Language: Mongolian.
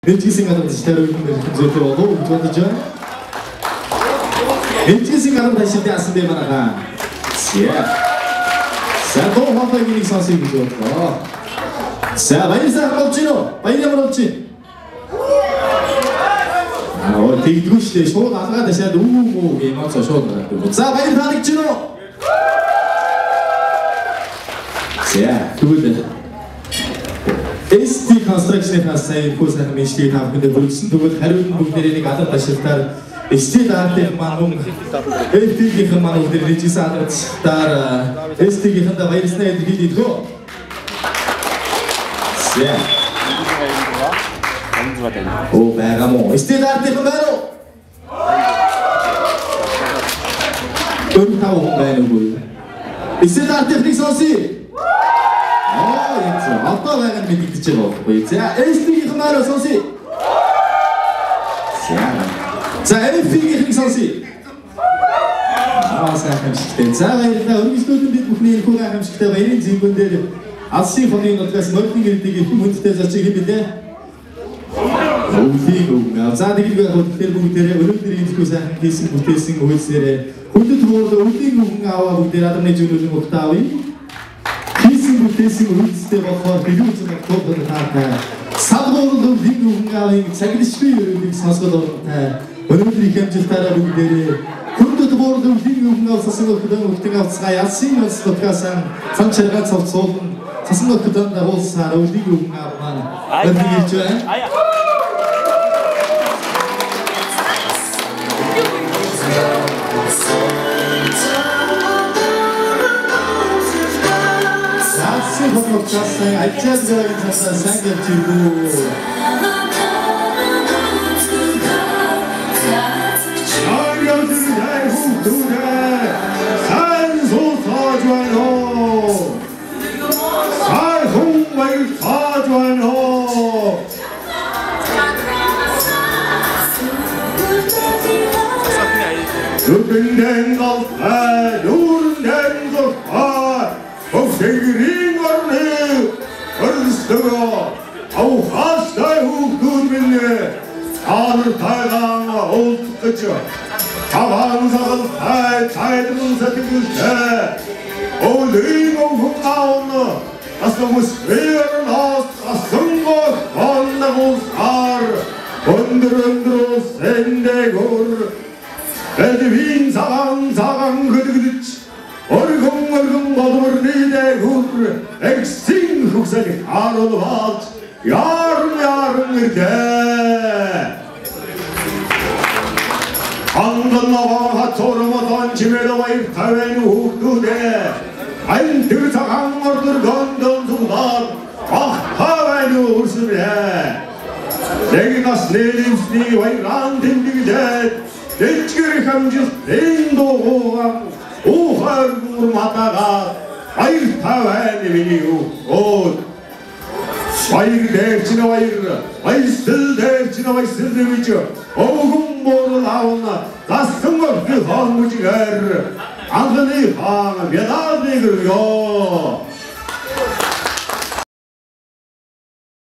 Нэгдсэн алга ташлаар үгэн барих зүйтэй болов гэж бодож байна. Нэгдсэн алга ташлын асан бэ манайхаа. За. За дуу хоолойг нэг сонсъё гэж бодлоо. За баяр сайхан болж байна уу? Баяр ямар болж байна? Аа оо тэгдэггүй шүү дээ. Шууд алгаа ташаад үү мүү гэх эмоцоо шууд гаргадаг. За баяр таалагдж байна уу? За тэгвэл ST Construction-аас сая хүү сайхан мэдлэгийг та бүхэндээ хүргэсэн. Тэгвэл хариуд нь бүгдээрээ нэг алга ташлалтаар ST даартын маань хүн FT-ийн маань бүгдээр нэгжсэн алга ташлалтаар ST-гийнхэндээ баярлалаа илэрхийлье дөө. За. Оо байгаа мó. ST даартын байна уу? 4 5 хүн байна уу? ST даартын сонсъё. Аа яг зөв. Одоо байгаа нь мэдэгдэж байгаа байхгүй. За ST-ийн маань сонсъё. За. За FP-ийн сонсъё. Аа сайхан амжилттай. За баярлалаа. Өргөжлөлтөнд бид бүхний энэхүү гайхамшигтай баярын зингүүн дээр Алсын хотын нутгаас морьдын гэрдийг их хүндтэй зочих юм билээ. Өвлийн өвгөн. За тэгэлгүй яг тэгэхээр бүгдээрээ өнөөдөр энэхүү сайхан хийсэн бүтээсэн үйлсээрээ хүндэт хуурл өвлийн өвгөн аваа бүгдээр албаны зүйлүүлийн ухтаа авъя. Бүтээсэн үйлстэй болохоор бэлүү зүг туулган таатай. Савгуурл өвлийн өвгөн аавын цаглшгүй өрөөлийг сонсгол ортой. Өнөөдөр их амжилтаараа бүгдээрээ хүндэт буурл өвлийн өвгөн аав сасан өгдөн өгтөн авцгаа ялсын улс нутгаас сан чаргаа цовцуулан сасан өгдөн дагуулсаар өвлийн өвгөн аав маань өндөр ирж байна. Хотнотаас ачаад байгааг цаасаа сайн явж иргүү. Сайн сууж байна уу? Сайхан баярлаж байна уу? Нүдэндэн галтай, нүрэндэн зуртай, Тэнгэрийн орны өрсдөгөө авхаастай хүүхдүүд минь цаанар тайгаан уулзах таван сагалтай цайдан сэтгэлтэй өвлийн өвхөн аавна асамс вэрнос асангох оннагусар өндөр өндөр сэндэгүр эдвин цагаан цагаан хөдөлгөж өргөн өргөн болморны дээгүр эксин хөгсөл харуулвалж яран яран ирлээ. Анган наваа хацуурмалан чимэл баяр тавэн хүүхдүүдээ ань тэр цагаан ордор гондон зуглаад ах тавэн үрсвэ. Нэг нас нэлэмсний баяран тэмдэглээд дэжгэр хамжилтын дууган ухаар гүр матагаа баяр тавайн миний өөд баяр дээр чинь баяр баясэл дээр чинь баясэл гэж өвгөн буурал аавна засан өвхөн хаан мүжигэр анхны хаан бялааны гэргөө.